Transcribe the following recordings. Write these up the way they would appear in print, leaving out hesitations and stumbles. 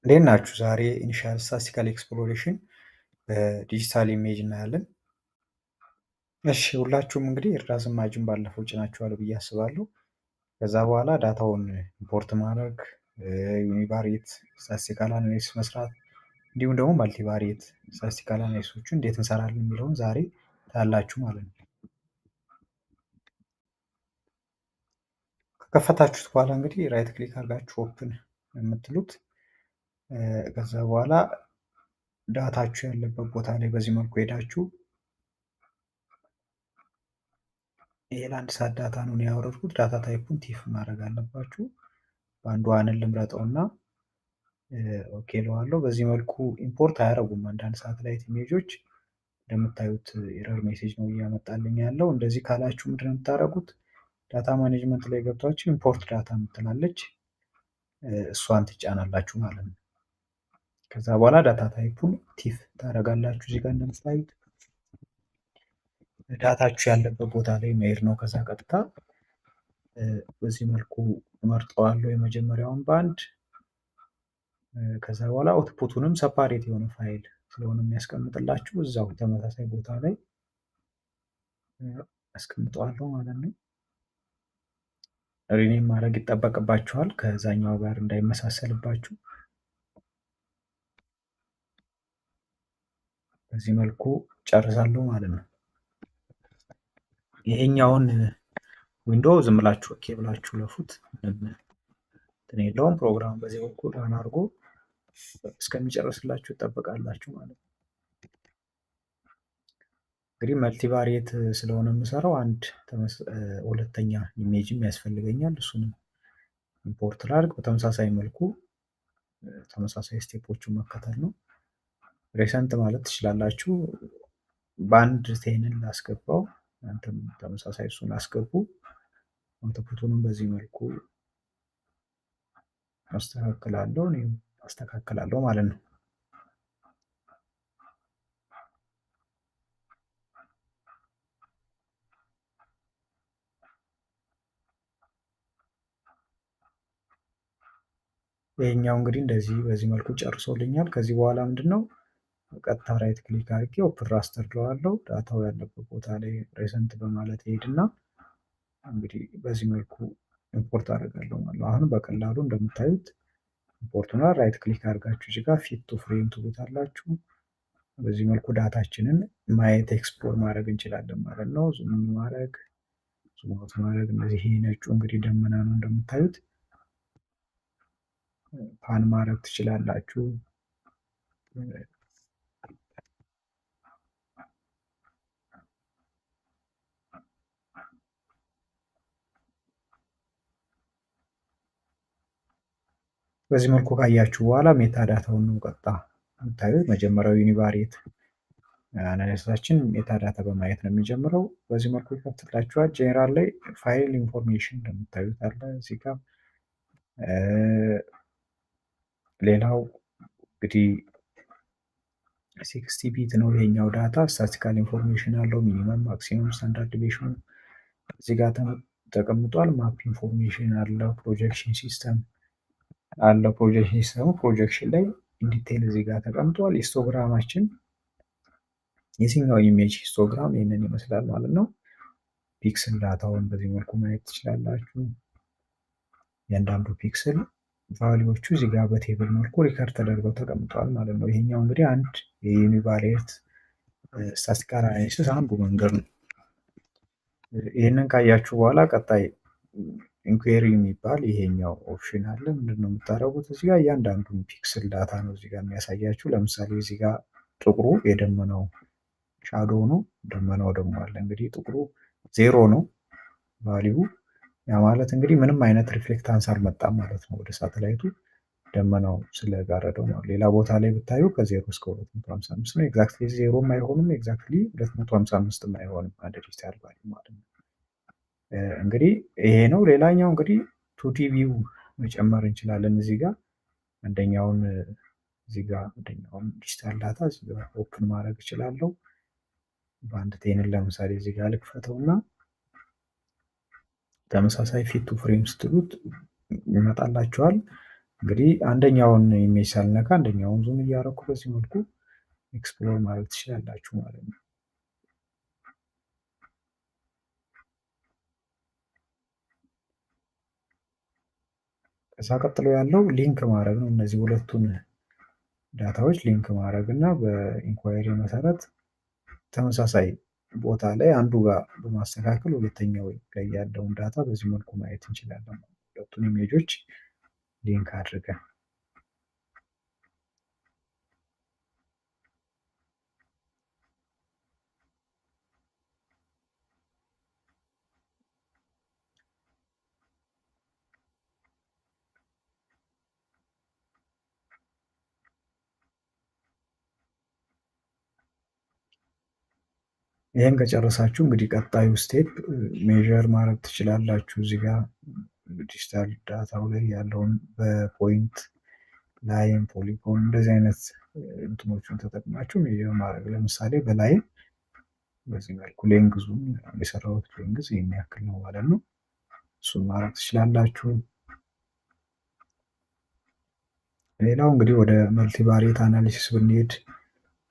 እንዴት ናችሁ? ዛሬ initial statistical exploration በ digital image እናያለን። እሺ ሁላችሁም እንግዲህ ERDAS Imagine ባለፈው ጭናችኋል ብዬ አስባለሁ። ከዛ በኋላ data ውን import ማድረግ፣ univariate statistical analysis መስራት እንዲሁም ደግሞ multivariate statistical analysis ኦችን እንዴት እንሰራለን የሚለውን ዛሬ ታያላችሁ ማለት ነው። ከከፈታችሁት በኋላ እንግዲህ right click አድርጋችሁ open የምትሉት ከዛ በኋላ data ችሁ ያለበት ቦታ ላይ በዚህ መልኩ ሄዳችሁ ይሄ Landsat data ነው ያወረድኩት። data type ኡን TIFF ማድረግ አለባችሁ። band one ን ልምረጠውና okay እለዋለሁ። በዚህ መልኩ import አያደርጉም አንዳንድ ሳተላይት image ኦች እንደምታዩት error message ነው እያመጣልኝ ያለው። እንደዚህ ካላችሁ ምንድነው የምታደርጉት? data management ላይ ገብታችሁ import data የምትላለች እሷን ትጫናላችሁ ማለት ነው። ከዛ በኋላ data type ኡን TIFF ታደርጋላችሁ። እዚህ ጋር እንደምታዩት data ችሁ ያለበት ቦታ ላይ መሄድ ነው። ከዛ ቀጥታ በዚህ መልኩ እመርጠዋለሁ የመጀመሪያውን ባንድ። ከዛ በኋላ output ኡንም separate የሆነ ፋይል ስለሆነ የሚያስቀምጥላችሁ እዛው ተመሳሳይ ቦታ ላይ አስቀምጠዋለሁ ማለት ነው። rename ማድረግ ይጠበቅባችኋል ከዛኛው ጋር እንዳይመሳሰልባችሁ። በዚህ መልኩ ጨርሳለሁ ማለት ነው። ይሄኛውን window ዝም ብላችሁ okay ብላችሁ ለፉት፣ ምንም እንትን የለውም። ፕሮግራሙ በዚህ በኩል run አድርጎ እስከሚጨርስላችሁ ይጠበቃላችሁ ማለት ነው። እንግዲህ multivariate ስለሆነ የምሰራው አንድ ሁለተኛ image ም ያስፈልገኛል። እሱንም import ላድርግ። በተመሳሳይ መልኩ ተመሳሳይ step ኦቹን መከተል ነው። recent ማለት ትችላላችሁ። band 10 ን ላስገባው፣ እናንተም ተመሳሳይ እሱን አስገቡ። output ኡንም በዚህ መልኩ አስተካክላለሁ፣ እኔም አስተካክላለሁ ማለት ነው። ይሄኛው እንግዲህ እንደዚህ በዚህ መልኩ ጨርሶልኛል። ከዚህ በኋላ ምንድነው ቀጥታ right click አድርጌ open raster እለዋለሁ። data ው ያለበት ቦታ ላይ recent በማለት ሄድና እንግዲህ በዚህ መልኩ import አደርጋለሁ ማለት ነው። አሁን በቀላሉ እንደምታዩት import ሆኗል። right click አድርጋችሁ እዚህ ጋር fit to frame ትሉታላችሁ። በዚህ መልኩ data ችንን ማየት explore ማድረግ እንችላለን ማለት ነው። zoom ማድረግ፣ zoom out ማድረግ። እነዚህ ይሄ ነጩ እንግዲህ ደመና ነው እንደምታዩት። pan ማድረግ ትችላላችሁ። በዚህ መልኩ ካያችሁ በኋላ metadata ውን ነው ቀጥታ የምታዩት። መጀመሪያው univariate analysis ኣችን metadata በማየት ነው የሚጀምረው። በዚህ መልኩ ይከፍትላችኋል። ጄኔራል ላይ file information እንደምታዩት አለ እዚህ ጋር። ሌላው እንግዲህ 60 bit ነው ይሄኛው data። statistical information አለው። minimum፣ maximum፣ standard deviation እዚህ ጋር ተቀምጧል። map information አለው። projection system አለው። projection system ኡ projection ላይ in detail እዚህ ጋር ተቀምጧል። histogram ኣችን የዚህኛው image histogram ይህንን ይመስላል ማለት ነው። pixel data ውን በዚህ መልኩ ማየት ትችላላችሁ። እያንዳንዱ pixel value ዎቹ እዚህ ጋር በ table መልኩ record ተደርገው ተቀምጠዋል ማለት ነው። ይሄኛው እንግዲህ አንድ የ univariate statistical analysis አንዱ መንገድ ነው። ይህንን ካያችሁ በኋላ ቀጣይ inquiry የሚባል ይሄኛው option አለ። ምንድነው የምታደርጉት? እዚህ ጋር እያንዳንዱን pixel data ነው እዚህ ጋር የሚያሳያችሁ። ለምሳሌ እዚህ ጋር ጥቁሩ የደመናው shadow ነው። ደመናው ደግሞ አለ እንግዲህ ጥቁሩ ዜሮ ነው value። ያ ማለት እንግዲህ ምንም አይነት reflectance አልመጣም ማለት ነው ወደ ሳተላይቱ ደመናው ስለጋረደው ነው። ሌላ ቦታ ላይ ብታዩ ከ0 እስከ 255 ነው። exactly ዜሮም አይሆንም፣ exactly 255ም አይሆንም አንድ digital value ማለት ነው። እንግዲህ ይሄ ነው። ሌላኛው እንግዲህ 2D view መጨመር እንችላለን። እዚህ ጋር አንደኛውን እዚህ ጋር አንደኛውን digital data እዚህ ጋር open ማድረግ እችላለሁ። band 10 ን ለምሳሌ እዚህ ጋር ልክፈተውና ተመሳሳይ fit to frame ስትሉት ይመጣላችኋል። እንግዲህ አንደኛውን image ሳልነካ አንደኛውን zoom እያደረኩ በዚህ መልኩ explore ማድረግ ትችላላችሁ ማለት ነው። ከዛ ቀጥሎ ያለው link ማድረግ ነው። እነዚህ ሁለቱን data ዎች link ማድረግ እና በ inquiry መሰረት ተመሳሳይ ቦታ ላይ አንዱ ጋር በማስተካከል ሁለተኛው ላይ ያለውን data በዚህ መልኩ ማየት እንችላለን። ሁለቱን image ኦች link አድርገን ይህን ከጨረሳችሁ እንግዲህ ቀጣዩ step measure ማድረግ ትችላላችሁ። እዚህ ጋር digital data ው ላይ ያለውን በ point፣ line፣ polygon እንደዚህ አይነት እንትኖችን ተጠቅማችሁ measure ማድረግ፣ ለምሳሌ በ line በዚህ መልኩ length ኡን የሰራሁት length ይህን ያክል ነው ማለት ነው። እሱን ማድረግ ትችላላችሁ። ሌላው እንግዲህ ወደ multivariate analysis ብንሄድ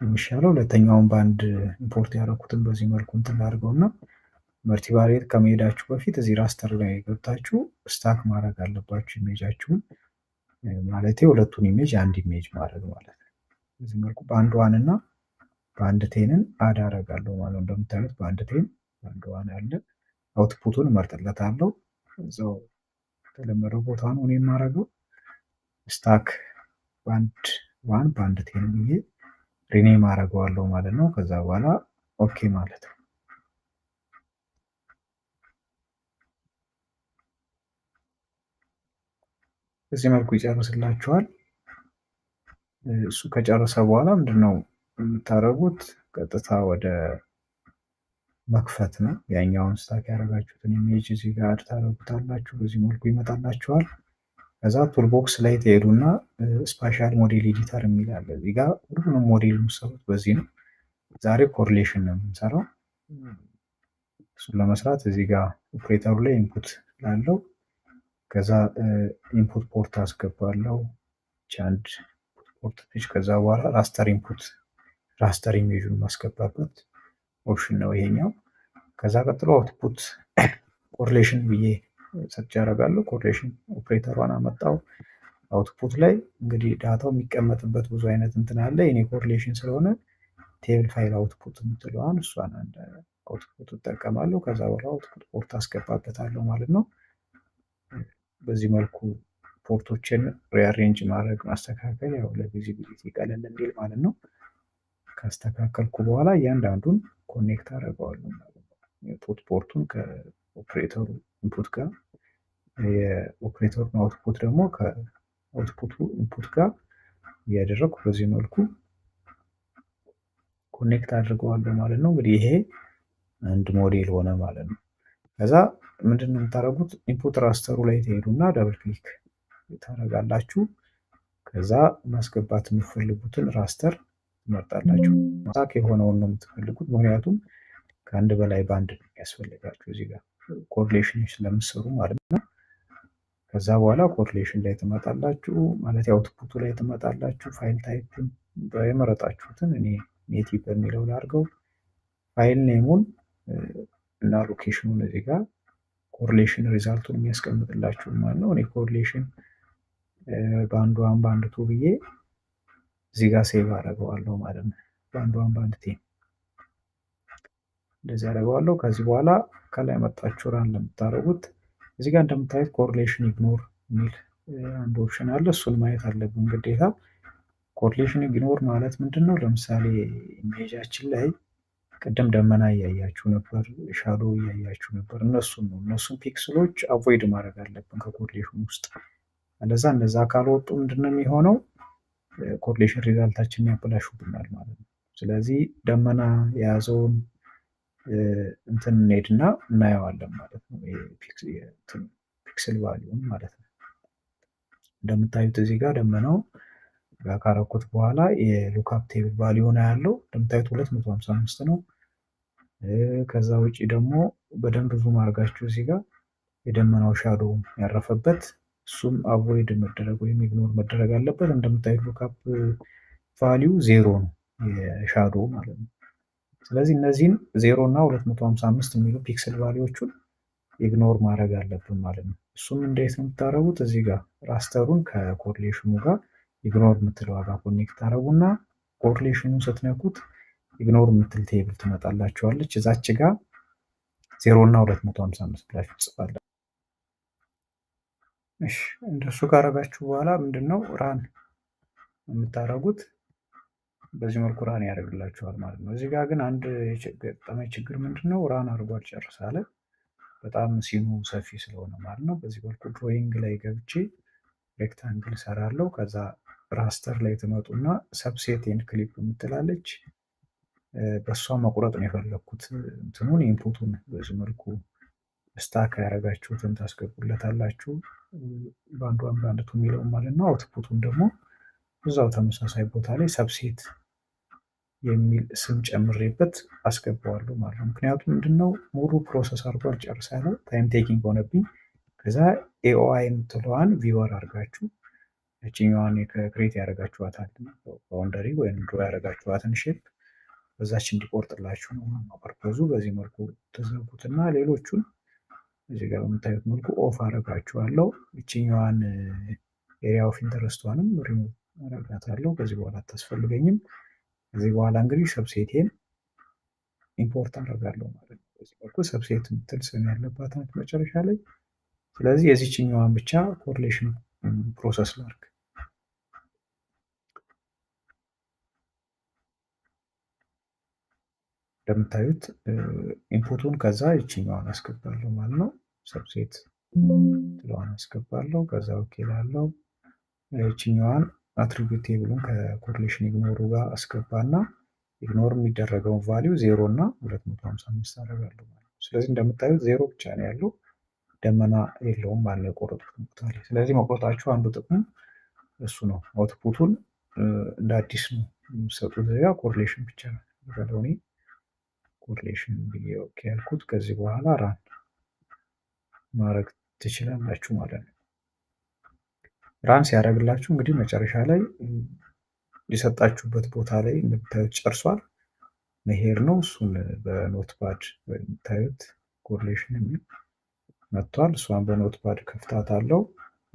የሚሻለው ሁለተኛውን በአንድ import ያደረኩትን በዚህ መልኩ እንትን ላድርገው እና multivariate ከመሄዳችሁ በፊት እዚህ raster ላይ ገብታችሁ stack ማድረግ አለባችሁ image ኣችሁን፣ ማለት ሁለቱን image አንድ image ማድረግ ማለት ነው። በዚህ መልኩ band one እና band 10 ን add አደርጋለሁ ማለት ነው። እንደምታዩት band 10፣ band 1 አለ። Output ኡን እመርጥለታለሁ። እዛው የተለመደው ቦታ ነው እኔ የማደርገው። Stack band 1፣ band 10 ብዬ rename አደርገዋለሁ ማለት ነው። ከዛ በኋላ okay ማለት ነው። በዚህ መልኩ ይጨርስላችኋል። እሱ ከጨረሰ በኋላ ምንድነው የምታደርጉት? ቀጥታ ወደ መክፈት ነው። ያኛውን stack ያደረጋችሁትን image እዚህ ጋር add ታደርጉታላችሁ። በዚህ መልኩ ይመጣላችኋል። ከዛ toolbox ላይ ትሄዱና spatial model editor የሚል አለ። እዚህ ጋር ሁሉንም ሞዴል የምትሰሩት በዚህ ነው። ዛሬ correlation ነው የምንሰራው። እሱን ለመስራት እዚህ ጋር ኦፕሬተሩ ላይ input ላለው ከዛ input port አስገባለው፣ አንድ port ነች። ከዛ በኋላ raster input፣ raster image ኡን ማስገባበት option ነው ይሄኛው። ከዛ ቀጥሎ output correlation ብዬ search ያደርጋለሁ። Correlation operator ሯን አመጣው። Output ላይ እንግዲህ data ው የሚቀመጥበት ብዙ አይነት እንትን አለ። የኔ correlation ስለሆነ table file output የምትለዋን እሷን አንድ output እጠቀማለሁ። ከዛ በኋላ output port አስገባበታለሁ ማለት ነው። በዚህ መልኩ port ኦችን rearrange ማድረግ ማስተካከል፣ ያው ለ visibility ቀለል እንዲል ማለት ነው። ካስተካከልኩ በኋላ እያንዳንዱን connect አደርገዋለሁ ማለት ነው። Input port ኡን ከ operator ኡ input ጋር፣ የ operator ኡን output ደግሞ ከ output ኡ input ጋር እያደረግኩ በዚህ መልኩ connect አድርገዋለሁ ማለት ነው። እንግዲህ ይሄ አንድ ሞዴል ሆነ ማለት ነው። ከዛ ምንድን ነው የምታደርጉት? Input raster ኡ ላይ ትሄዱና double click ታደርጋላችሁ። ከዛ ማስገባት የምትፈልጉትን raster ትመርጣላችሁ። Stack የሆነውን ነው የምትፈልጉት፣ ምክንያቱም ከአንድ በላይ ባንድ ነው የሚያስፈልጋችሁ እዚህ ጋር correlation ስለምትሰሩ ማለት ነው። ከዛ በኋላ correlation ላይ ትመጣላችሁ፣ ማለት output ኡ ላይ ትመጣላችሁ። File type ን የመረጣችሁትን እኔ native በሚለው ላድርገው። File name ኡን እና location ኡን እዚህ ጋር correlation result ኡን የሚያስቀምጥላችሁ ማለት ነው። እኔ correlation band 1፣ band 2 ብዬ እዚህ ጋር save አደርገዋለሁ ማለት ነው። Band 1፣ band 10 እንደዚህ አደርገዋለሁ። ከዚህ በኋላ ከላይ መጣችሁ run ለምታደርጉት እዚህ ጋር እንደምታዩት correlation ignore የሚል አንድ option አለ። እሱን ማየት አለብን ግዴታ። Correlation ignore ማለት ምንድን ነው? ለምሳሌ image ኣችን ላይ ቅድም ደመና እያያችሁ ነበር፣ shadow እያያችሁ ነበር። እነሱን ነው፣ እነሱን pixel ኦች avoid ማድረግ አለብን ከ correlation ውስጥ። አለዛ እነዛ ካልወጡ ምንድነው የሚሆነው? Correlation result ኣችንን ያበላሹብናል ማለት ነው። ስለዚህ ደመና የያዘውን እንትን እንሄድና እናየዋለን ማለት ነው። Pixel value ን ማለት ነው። እንደምታዩት እዚህ ጋር ደመናው ጋር ካረኩት በኋላ የ lookup table value ነው ያለው። እንደምታዩት 255 ነው። ከዛ ውጪ ደግሞ በደንብ zoom አድርጋችሁ እዚህ ጋር የደመናው shadow ያረፈበት እሱም avoid መደረግ ወይም ignore መደረግ አለበት። እንደምታዩት lookup value 0 ነው የ shadow ማለት ነው። ስለዚህ እነዚህን 0 እና 255 የሚሉ pixel value ዎቹን ignore ማድረግ አለብን ማለት ነው። እሱም እንዴት ነው የምታደርጉት? እዚህ ጋር raster ኡን ከ correlation ኑ ጋር ignore የምትለዋ ጋር connect ታደርጉና correlation ኑን ስትነኩት ignore የምትል table ትመጣላችኋለች። እዛች ጋር 0 እና 255 ብላችሁ ትጽፋላችሁ። እሺ እንደሱ ካረጋችሁ በኋላ ምንድነው run የምታደርጉት? በዚህ መልኩ run ያደርግላችኋል ማለት ነው። እዚህ ጋር ግን አንድ የገጠመኝ ችግር ምንድነው run አድርጎ አልጨርስ አለ። በጣም scene ኑ ሰፊ ስለሆነ ማለት ነው። በዚህ መልኩ drawing ላይ ገብቼ rectangle እሰራለሁ። ከዛ raster ላይ ትመጡና subset and clip የምትላለች በእሷ መቁረጥ ነው የፈለግኩት እንትኑን input ኡን በዚህ መልኩ stack ያደረጋችሁትን ታስገቡለታላችሁ band one band two የሚለውን ማለት ነው። output ኡን ደግሞ እዛው ተመሳሳይ ቦታ ላይ subset የሚል ስም ጨምሬበት አስገባዋለሁ ማለት ነው። ምክንያቱም ምንድነው ሙሉ process አድርጎ አልጨርስ ያለው time taking ሆነብኝ። ከዛ AOI የምትለዋን viewer አድርጋችሁ ያችኛዋን create ያደረጋችኋታል boundary ወይም draw ያደረጋችኋትን shape በዛች እንዲቆርጥላችሁ ነው purpose ኡ። በዚህ መልኩ ተዘጉትና ሌሎቹን እዚህ ጋር በምታዩት መልኩ off አደርጋችኋለሁ። ይችኛዋን ኤሪያ ኦፍ ኢንተረስቷንም ሪሙቭ አደርጋታለሁ። ከዚህ በኋላ አታስፈልገኝም። ከዚህ በኋላ እንግዲህ subset ኤን import አደርጋለሁ ማለት ነው። በዚህ መልኩ subset የምትል ስም ያለባት ናት መጨረሻ ላይ። ስለዚህ የዚችኛዋን ብቻ correlation process ላድርግ። እንደምታዩት input ኡን ከዛ ይችኛዋን አስገባለሁ ማለት ነው። subset ትለዋን አስገባለሁ። ከዛ okay እላለሁ። ይችኛዋን attribute table ኡን ከ correlation ignore ኡ ጋር አስገባና ignore የሚደረገውን value 0 እና 255 አደርጋለሁ ማለት ነው። ስለዚህ እንደምታዩት 0 ብቻ ነው ያለው፣ ደመና የለውም ማለት ነው የቆረጡት ቦታ ላይ። ስለዚህ መቁረጣችሁ አንዱ ጥቅሙ እሱ ነው። output ኡን እንደ አዲስ ነው የምትሰጡት። እዚያ correlation ብቻ ነው እኔ correlation ብዬ okay ያልኩት። ከዚህ በኋላ run ማድረግ ትችላላችሁ ማለት ነው። run ሲያደርግላችሁ እንግዲህ መጨረሻ ላይ የሰጣችሁበት ቦታ ላይ እንደምታዩት ጨርሷል። መሄድ ነው። እሱን በ notepad የምታዩት correlation የሚል መጥቷል። እሷን በ notepad ከፍታት አለው።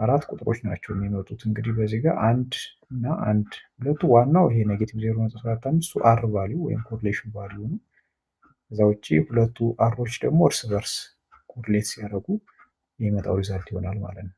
4 ቁጥሮች ናቸው የሚመጡት እንግዲህ በዚህ ጋር 1 እና 1 ሁለቱ ዋናው ይሄ negative 0.75 R value ወይም correlation value ነው። ከዛ ውጪ ሁለቱ R ኦች ደግሞ እርስ በርስ correlate ሲያደርጉ የሚመጣው result ይሆናል ማለት ነው።